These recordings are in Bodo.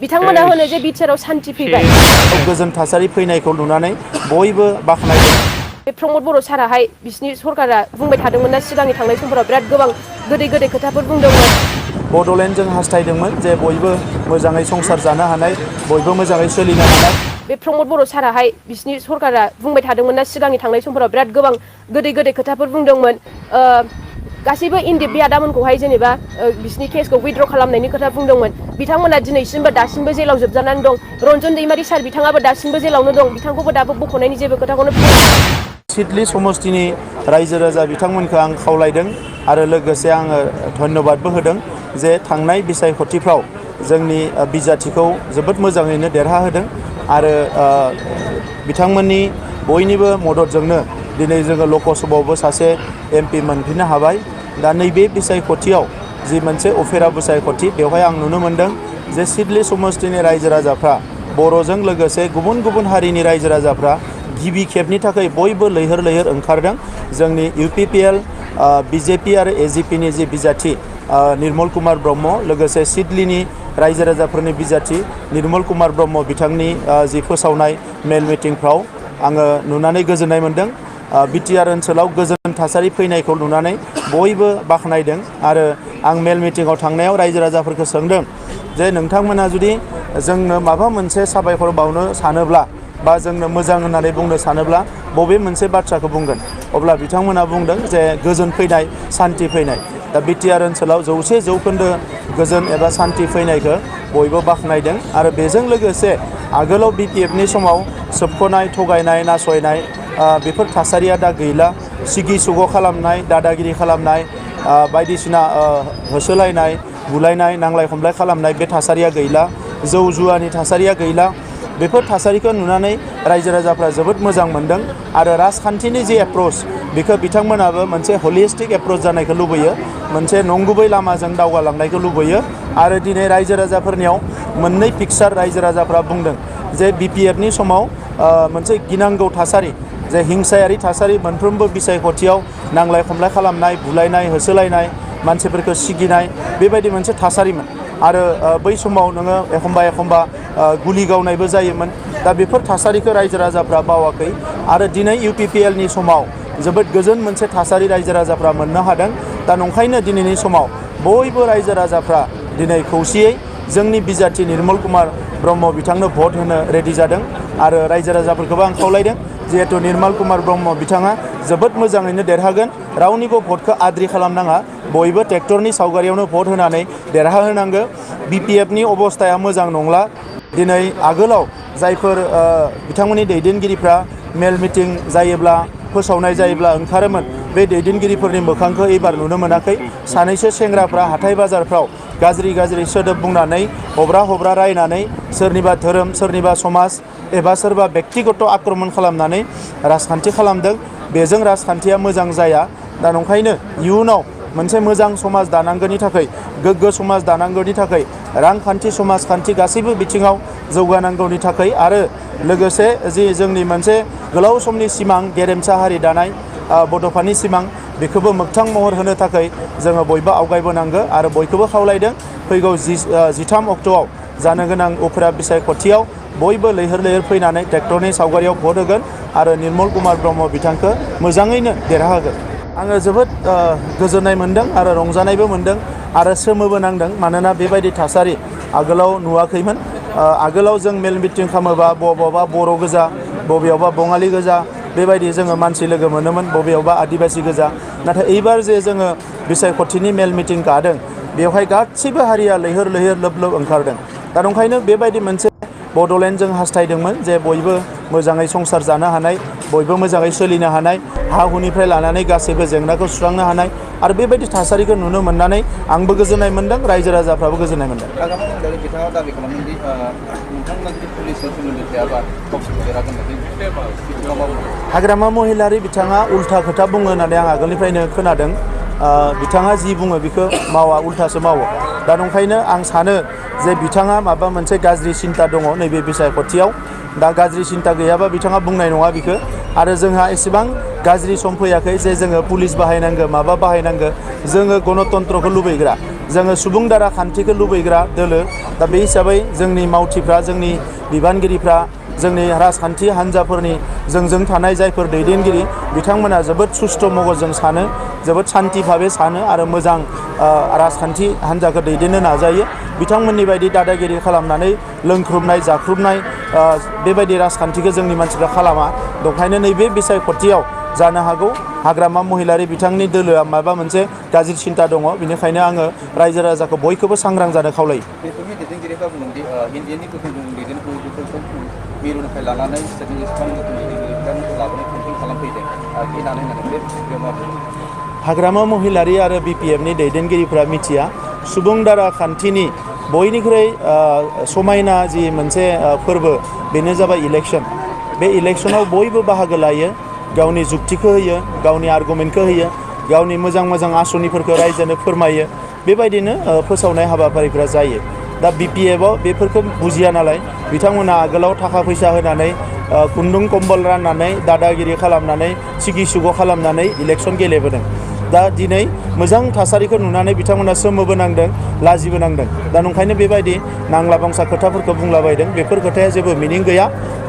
बिथांमोना होनो जे बिटिआरआव सान्थि फैबाय गोजोन थासारि फैनायखौ नुनानै बयबो बाख्नायदों। बे प्रमद बर' साराहाय बिसिनि सरकारा बुंबाय थादोंमोन ना सिगांनि थांनाय समफोराव बिराद गोबां गोदै खोथाफोर बुंदोंमोन। बड'लेण्ड जों हास्थायदोंमोन जे बयबो मोजाङै संसार जानो हानाय, बयबो मोजाङै सोलिनो हानाय। बे प्रमद बर' साराहाय बिसिनि सरकारा बुंबाय थादोंमोन ना सिगांनि थांनाय समफोराव बिराद गोबां गोदै खोथाफोर बुंदोंमोन। गासैबो NDFB आदामोनखौहाय जेनेबा बिसिनि केसखौ उइथड्र खालामनायनि खोथा बुंदोंमोन। बिथांमोना दिनैसिमबो दासिमबो जेलाव जोबजानानै दं। रन्जन दैमारि सार बिथाङाबो दासिमबो जेलावनो दं। बिथांखौबो दाबो बख'नायनि जेबो खोथाखौनो सिडली समस्तिनि रायजो राजा बिथांमोनखौ आं खावलायदों आरो लोगोसे आङो धन्यबादबो होदों जे थांनाय बिसायख'थिफ्राव जोंनि बिजाथिखौ जोबोद मोजाङैनो देरहाहोदों आरो बिथांमोननि बयनिबो मददजोंनो दिनै जोङो लकसभायावबो सासे MP मोनफिननो हाबाय। दा नैबे बिसायख'थियाव जि मोनसे उफेरा बिसायख'थि बेवहाय आं नुनो मोनदों जे सिडली समस्तिनि रायजो राजाफ्रा बर'जों लोगोसे गुबुन गुबुन हारिनि रायजो राजाफ्रा गिबि खेबनि थाखाय बयबो लैहोर ओंखारदों। जोंनि UPPL BJP आरो AGP नि जि बिजाथि निर्मल कुमार ब्रह्म, लोगोसे सिडलीनि रायजो राजाफोरनि बिजाथि निर्मल कुमार ब्रह्म बिथांनि जि फोसावनाय मेल मिटिंफ्राव आङो नुनानै गोजोननाय मोनदों। BTR ओनसोलाव गोजोन थासारि फैनायखौ नुनानै बयबो बाख्नायदों आरो आं मेल मिटिंआव थांनायाव रायजो राजाफोरखौ सोंदों जे नोंथांमोना जुदि जोंनो माबा मोनसे साबायखर बावनो सानोब्ला बा जोंनो मोजां होननानै बुंनो सानोब्ला बबे मोनसे बाथ्राखौ बुंगोन? अब्ला बिथांमोना बुंदों जे गोजोन फैनाय, सान्थि फैनाय। दा BTR ओनसोलाव 100% गोजोन एबा सान्थि फैनायखौ बयबो बाख्नायदों आरो बेजों लोगोसे आगोलाव BPF नि समाव सोबख'नाय, थगायनाय, नासयनाय बेफोर थासारिया दा गैला। सिगि सुग' खालामनाय, दादागिरि खालामनाय, बायदिसिना होसोलायनाय, बुलायनाय, नांलाय खमलाय खालामनाय बे थासारिया गैला। जौ जुवानि थासारिया गैला। बेफोर थासारिखौ नुनानै रायजो राजाफ्रा जोबोद मोजां मोनदों आरो राजखान्थिनि जि एप्रोच बेखौ बिथांमोनाबो मोनसे हलिस्टिक एप्रोच जानायखौ लुबैयो, मोनसे नंगुबै लामाजों दावगालांनायखौ लुबैयो। आरो दिनै रायजो राजाफोरनियाव मोननै पिक्सार रायजो राजाफ्रा बुंदों जे BPF नि समाव मोनसे गिनांगौ थासारि, जे हिंसायारि थासारि, मोनफ्रोमबो बिसायख'थियाव नांलाय खमलाय खालामनाय, बुलायनाय, होसोलायनाय, मानसिफोरखौ सिगिनाय बेबायदि मोनसे थासारिमोन आरो बै समाव नोङो एखमबा गुलि गावनायबो जायोमोन। दा बेफोर थासारिखौ रायजो राजाफ्रा बावाखै आरो दिनै UPPL नि समाव जोबोद गोजोन मोनसे थासारि रायजो राजाफ्रा मोननो हादों। दा नंखायनो दिनैनि समाव बयबो रायजो राजाफ्रा दिनै खौसेयै जोंनि बिजाथि निर्मल कुमार ब्रह्म बिथांनो भट होनो रेडि जादों आरो रायजो राजाफोरखौबो आं खावलायदों जिहेतु निर्मल कुमार ब्रह्म बिथाङा जोबोद मोजाङैनो देरहागोन। रावनिबो भटखौ आद्रि खालामनाङा, बयबो ट्रेक्टरनि सावगारियावनो भट होनानै देरहाहोनांगौ। BPF नि अबस्थाया मोजां नंला। दिनै आगोलाव जायफोर बिथांमोननि दैदेनगिरिफ्रा मेल मिटिं जायोब्ला, फोसावनाय जायोब्ला ओंखारोमोन, बे दैदेनगिरिफोरनि मोखांखौ एबार नुनो मोनाखै। सानैसो सेंग्राफ्रा हाथाय बाजारफ्राव गाज्रि सोदोब बुंनानै हब्रा रायनानै सोरनिबा धोरोम, सोरनिबा समाज एबा सोरबा बेक्तिगत आक्रमण खालामनानै राजखान्थि खालामदों। बेजों राजखान्थिया मोजां जाया। दा नंखायनो इयुनाव मोनसे मोजां समाज दानांगौनि थाखाय, गोग्गो समाज दानांगौनि थाखाय, रांखान्थि समाजखान्थि गासैबो बिथिङाव जौगानांगौनि थाखाय आरो लोगोसे जि जोंनि मोनसे गोलाव समनि सिमां गेरेमसा हारि दानाय बड'फानि सिमां बेखौबो मोगथां महर होनो थाखाय जोङो बयबो आवगायबोनांगौ आरो बयखौबो खावलायदों फैगौ 13 अक्ट'आव जानो गोनां उफ्रा बिसायख'थियाव बयबो लैहोर फैनानै ट्रेक्टरनि सावगारियाव भट होगोन आरो निर्मल कुमार ब्रह्म बिथांखौ मोजाङैनो देरहाहोगोन। आङो जोबोद गोजोननाय मोनदों आरो रंजानायबो मोनदों आरो सोमोबो नांदों। मानोना बेबायदि थासारि आगोलाव नुवाखैमोन। आगोलाव जों मेल मिटिं खालामोबा बबावबा बर' गोजा, बबेयावबा बङालि गोजा बेबायदि जोङो मानसि लोगो मोनोमोन, बबेयावबा आदिबासि गोजा। नाथाय एबार जे जोङो बिसायख'थिनि मेल मिटिं गादों बेवहाय गासैबो हारिया लैहोर लोब ओंखारदों। दा नंखायनो बेबायदि मोनसे बड'लेण्ड जों हास्थायदोंमोन जे बयबो मोजाङै संसार जानो हानाय, बयबो मोजाङै सोलिनो हानाय, हा हुनिफ्राय लानानै गासैबो जेंनाखौ सुस्रांनो हानाय आरो बेबायदि थासारिखौ नुनो मोननानै आंबो गोजोननाय मोनदों, रायजो राजाफ्राबो गोजोननाय मोनदों। बिथाङा दाबि खालामदों दि नोंथांमोना जुदि पुलिसजों सोमोन्दो थायाबा गावसोरखौ देरहागोन होननानै हाग्रामा महिलारि बिथाङा उल्था खोथा बुङो होननानै आं आगोलनिफ्रायनो खोनादों। बिथाङा जि बुङो बेखौ मावा, उल्थासो मावो। दा नंखायनो आं सानो जे बिथाङा माबा मोनसे गाज्रि सिन्ता दङ नैबे बिसायख'थियाव। दा गाज्रि सिन्ता गैयाबा बिथाङा बुंनाय नङा बेखौ। आरो जोंहा एसेबां गाज्रि सम फैयाखै जे जोङो पुलिस बाहायनांगौ, माबा बाहायनांगौ। जोङो गणतन्त्रखौ लुबैग्रा, जोङो सुबुं दारा खान्थिखौ लुबैग्रा दोलो दा बे हिसाबै जोंनि मावथिफ्रा जोंनि बिबानगिरिफ्रा जोंनि राजखान्थि हान्जाफोरनि जोंजों थानाय जायफोर दैदेनगिरि बिथांमोना जोबोद सुस्थ' मगजजों सानो जोबोद सान्थि भाबै सानो आरो मोजां राजखान्थि हान्जाखौ दैदेननो नाजायो बिथांमोननि बायदि दादागिरि खालामनानै लोंख्रुबनाय जाख्रुबनाय बेबायदि राजखान्थिखौ जोंनि मानसिफ्रा खालामा दंखायनो नैबे बिसायख'थियाव जानो हागौ हाग्रामा महिलारि बिथांनि दोलोआ माबा मोनसे गाज्रि सिन्ता दङ बेनिखायनो आङो रायजो राजाखौ बयखौबो सांग्रां जानो खावलायो बेफोरनि दैदेनगिरिफ्रा बुंदोंदि इन्डियानि गोख्रों दैदेनगिरि बेफोरखौ मिरुनिफ्राय लानानै स्टेटनि जेसेबां गोख्रों दैदेनगिरिफोरखौ लाबोनो कन्ट्रल खालामफैदों गिनानै होननानै बे बेयाव मा बुङो हाग्रामा महिलारि आरो BPFनि दैदेनगिरिफ्रा मिथिया सुबुं दारा खान्थिनि बयनिख्रुइ समायना जि मोनसे फोरबो बेनो जाबाय इलेक्सन बे इलेक्सनाव बयबो बाहागो लायो गावनि जुक्तिखौ होयो गावनि आर्गुमेन्टखौ होयो गावनि मोजां मोजां आसनिफोरखौ रायजोनो फोरमायो बेबायदिनो फोसावनाय हाबाफारिफ्रा जायो दा BPFआव बेफोरखौ बुजिया नालाय बिथांमोना आगोलाव थाखा फैसा होनानै खुन्दुं कम्बल राननानै दादागिरि खालामनानै सिगि सुग' खालामनानै इलेक्सन गेलेबोदों दा दिनै मोजां थासारिखौ नुनानै बिथांमोना सोमोबो नांदों लाजिबो नांदों दा नंखायनो बेबायदि नांला बंसा खोथाफोरखौ बुंलाबायदों बेफोर खोथाया जेबो मिनिं गैया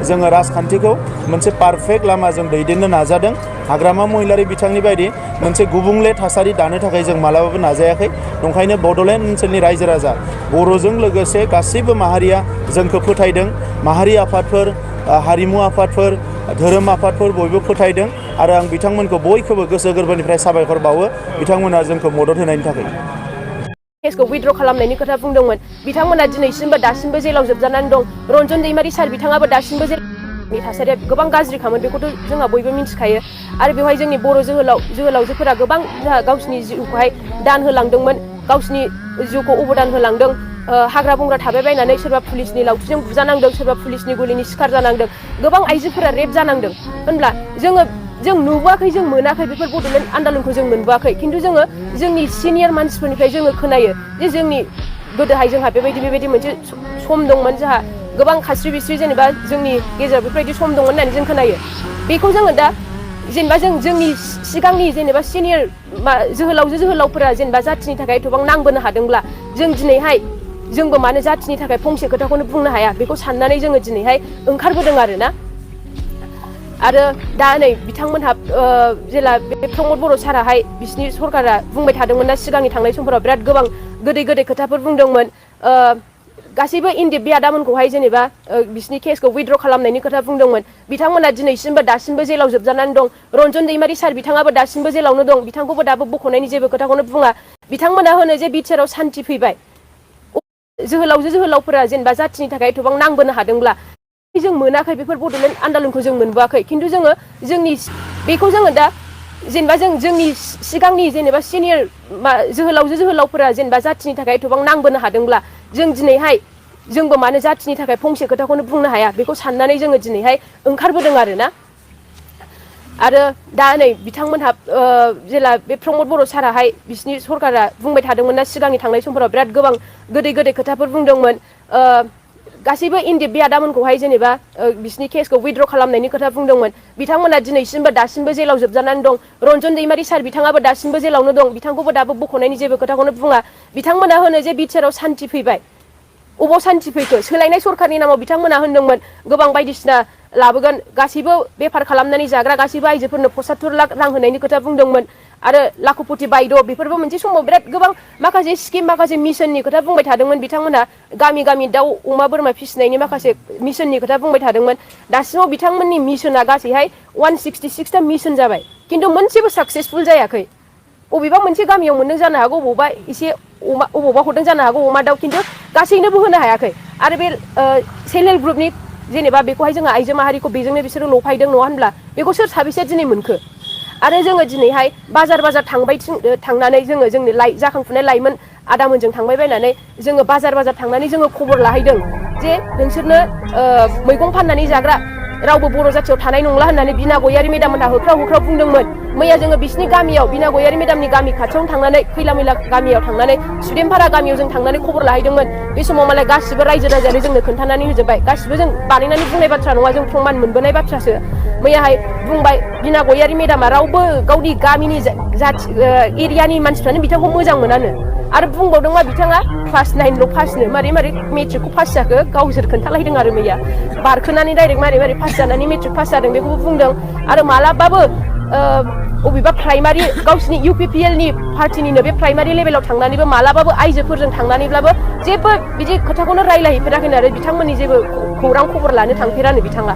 जोङो राजखान्थिखौ मोनसे पारफेक्ट लामाजों दैदेननो नाजादों हाग्रामा महिलारि बिथांनि बायदि मोनसे गुबुंले थासारि दानो थाखाय जों मालाबाबो नाजायाखै नंखायनो बड'लेण्ड ओनसोलनि रायजो राजा बर'जों लोगोसे गासैबो माहारिया जोंखौ फोथायदों माहारि आफादफोर हारिमु आफादफोर धोरोम आफादफोर बयबो फोथायदों आरो आं बिथांमोनखौ बयखौबो गोसो गोरबोनिफ्राय साबायखर बावो बिथांमोना जोंखौ मदद होनायनि थाखाय केसखौ उइथड्र खालामनायनि खोथा बुंदोंमोन बिथांमोना दिनैसिमबो दासिमबो जेलाव जोबजानानै दं रन्जन दैमारि सार बिथाङाबो दासिमबो जेलनि थासारिया गोबां गाज्रिखामोन बेखौथ' जोंहा बयबो मिथिखायो आरो बेवहाय जोंनि बर' जोहोलावजोफोरा गोबां गावसिनि जिउखौहाय दान होलांदोंमोन गावसिनि जिउखौ अबदान होलांदों हाग्रा बंग्रा थाबायबायनानै सोरबा पुलिसनि लावथिजों बुजानांदों सोरबा पुलिसनि गुलिनि शिकार जानांदों गोबां आइजोफोरा रेप जानांदों होनब्ला जों नुबोआखै जों मोनाखै बेफोर बड'लेण्ड आन्दलनखौ जों मोनबोआखै खिन्थु जोङो जोंनि सिनियर मानसिफोरनिफ्राय जोङो खोनायो जे जोंनि गोदोहाय जोंहा बेबायदि मोनसे सम दंमोन जोंहा गोबां खास्रि बिस्रि जेनेबा जोंनि गेजेराव बेफोरबायदि सम दंमोन होननानै जों खोनायो बेखौ जोङो दा जेनेबा जोंनि सिगांनि जेनेबा सिनियर जोहोलावफोरा जेनेबा जाथिनि थाखाय एथबां नांबोनो हादोंब्ला जों दिनैहाय जोंबो मानो जाथिनि थाखाय फंसे खोथाखौनो बुंनो हाया बेखौ साननानै जोङो दिनैहाय ओंखारबोदों आरोना आरो दा नै बिथांमोनहा जेला बे प्रमद बर' साराहाय बिसिनि सरकारा बुंबाय थादोंमोन ना सिगांनि थांनाय समफोराव बिराद गोबां गोदै खोथाफोर बुंदोंमोन गासैबो NDFB आदामोनखौहाय जेनेबा बिसिनि केसखौ उइथड्र खालामनायनि खोथा बुंदोंमोन बिथांमोना दिनैसिमबो दासिमबो जेलाव जोबजानानै दं रन्जन दैमारि सार बिथाङाबो दासिमबो जेलावनो दं बिथांखौबो दाबो बख'नायनि जेबो खोथाखौनो बुङा बिथांमोना होनो जे बिटिआरआव सान्थि फैबाय जोहोलावफोरा जेनेबा जाथिनि थाखाय एथबां नांबोनो हादोंब्ला जों मोनाखै बेफोर बड'लेण्ड आन्दलनखौ जों मोनबोआखै खिन्थु जोङो बेखौ जोङो दा जेनेबा जोंनि सिगांनि जेनेबा सिनियर जोहोलावफोरा जेनेबा जाथिनि थाखाय एथबां नांबोनो हादोंब्ला जों दिनैहाय जोंबो मानो जाथिनि थाखाय फंसे खोथाखौनो बुंनो हाया बेखौ साननानै जोङो दिनैहाय ओंखारबोदों आरोना आरो दा नै बिथांमोनहा जेला बे प्रमद बर' साराहाय बिसिनि सरकारा बुंबाय थादोंमोन ना सिगांनि थांनाय समफोराव बिराद गोबां गोदै खोथाफोर बुंदोंमोन गासैबो NDFB आदामोनखौहाय जेनेबा बिसिनि केसखौ उइथड्र खालामनायनि खोथा बुंदोंमोन बिथांमोना दिनैसिमबो दासिमबो जेलाव जोबजानानै दं रन्जन दैमारि सार बिथाङाबो दासिमबो जेलावनो दं बिथांखौबो दाबो बख'नायनि जेबो खोथाखौनो बुङा बिथांमोना होनो जे बिटिआरआव सान्थि फैबाय अबाव सान्थि फैखो सोलायनाय सरकारनि नामाव बिथांमोना होनदोंमोन गोबां बायदिसिना लाबोगोन गासैबो बेफार खालामनानै जाग्रा गासैबो आइजोफोरनो 75 लाख रां होनायनि खोथा बुंदोंमोन आरो लाखपति बायद' बेफोरबो मोनसे समाव बिराद गोबां माखासे स्किम माखासे मिशननि खोथा बुंबाय थादोंमोन बिथांमोना गामि दाउ अमा बोरमा फिसिनायनि माखासे मिशननि खोथा बुंबाय थादोंमोन दासिमाव बिथांमोननि मिशना गासैहाय 166टा मिशन जाबाय खिन्थु मोनसेबो साक्सेसफुल जायाखै अबेबा मोनसे गामियाव मोनदों जानो हागौ अबावबा एसे अबावबा हरदों जानो हागौ अमा दाउ खिन्थु गासैनोबो होनो हायाखै आरो बे सेल्फ हेल्प ग्रुपनि जेनेबा बेखौहाय जोङो आइजो माहारिखौ बेजोंनो बिसोरो लफायदों नङा होनब्ला बेखौ सोर साबेसे दिनै मोनखो आरो जोङो दिनैहाय बाजार थांनानै जोङो जोंनि जाखांफुनाय लाइमोन आदामोनजों थांबाय बायनानै जोङो बाजार थांनानै जोङो खबर लाहैदों जे नोंसोरनो मैगं फाननानै जाग्रा रावबो बर' जाथियाव थानाय नंला होननानै बिना गयारि मेदाममोनहा होख्राव बुंदोंमोन मैया जोङो बिसिनि गामियाव बिना गयारि मेदामनि गामि खाथियावनो थांनानै खैला मैला गामियाव थांनानै सुदेमपारा गामियाव जों थांनानै खबर लाहैदोंमोन बे समाव मालाय गासिबो रायजो राजायानो जोंनो खोन्थानानै होजोबबाय गासिबो जों बानायनानै बुंनाय बाथ्रा नङा जों प्रमान मोनबोनाय बाथ्रासो मैयाहाय बुंबाय बिना गयारि मेदामा रावबो गावनि गामिनि जाथि एरियानि मानसिफ्रानो बिथांखौ मोजां मोनानो आरो बुंबावदों मा बिथाङा क्लास 9ल' पासनो मारै मारै मेट्रिकखौ पास जाखो गावसोर खोन्थालायदों आरो मैया बारखोनानै डाइरेक्ट मारै मारै पास जानानै मेट्रिक पास जादों बेखौबो बुंदों आरो मालाबाबो अबेबा प्राइमारि गावसिनि UPPL नि पार्टिनिनो बे प्राइमारि लेभेलाव थांनानैबो मालाबाबो आइजोफोरजों थांनानैब्लाबो जेबो बिदि खोथाखौनो रायलायहैफेराखैनो आरो बिथांमोननि जेबो खौरां खबर लानो थांफेरानो बिथाङा